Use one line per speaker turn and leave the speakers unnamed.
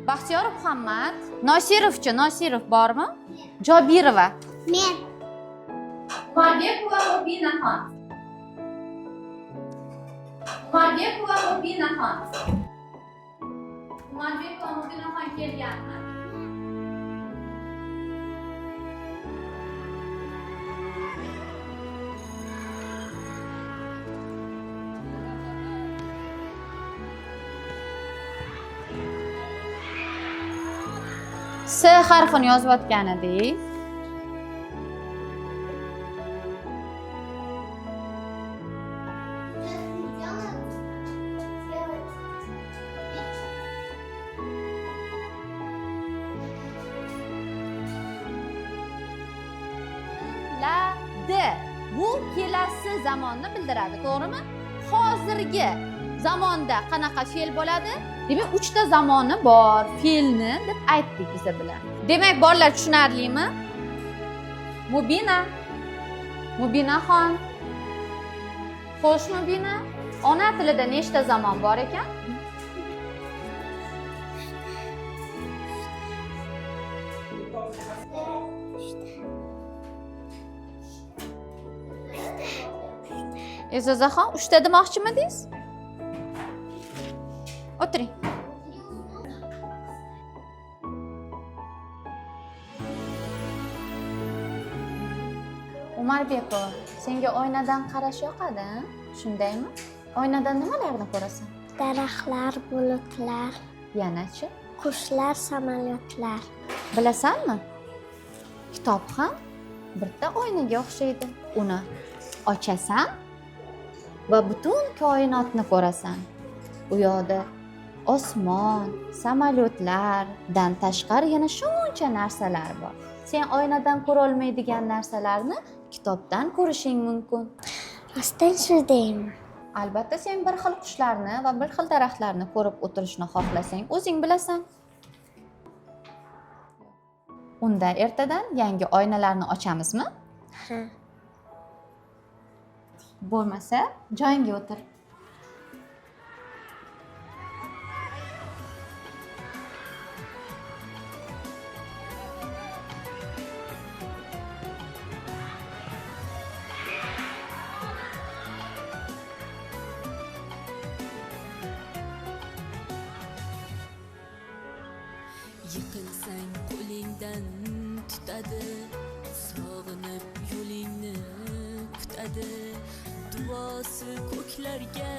Baxtiyorov Muhammad. Nosirovchi, Nosirov bormi? Jobirova.
Men.
Umarbekova Mubinaxon. Umarbekova Mubinaxon. Umarbekova Mubinaxon kelganmi? S harfini yozayotgan edik. La, D. Bu kelasi zamonni bildiradi, to'g'rimi? Hozirgi zamonda qanaqa fe'l bo'ladi? Demak, 3 ta zamoni bor fe'lni deb aytdik biza bilan. Demak, bolalar tushunarlimi? Mubina. Mubinaxon. Xo'sh, Mubina, ona tilida nechta zamon bor ekan? E'zozaxon, 3 ta demoqchimidingiz? O'tiring. Umarbekova, senga oynadan qarash yoqadi, a? Shundaymi? Oynadan nimalarni ko'rasan?
Daraxtlar, bulutlar,
Yanachi?
Qushlar, samolyotlar.
Bilasanmi? Kitob ham bitta oynaga o'xshaydi. Uni ochasan va butun koinotni ko'rasan. U yoqda osmon, samolyotlardan tashqari yana shuncha narsalar bor. Sen oynadan ko'ra olmaydigan narsalarni kitobdan ko'rishing mumkin.
Rostdan shu deyman.
Albatta, sen bir xil qushlarni va bir xil daraxtlarni ko'rib o'tirishni xohlasang, o'zing bilasan. Unda ertadan yangi oynalarni ochamizmi?
Ha.
Bo'lmasa, joyingga o'tir.
Yiqilsang qo'lingdan tutadi, sog'inib yo'lingni kutadi, duosi ko'klarga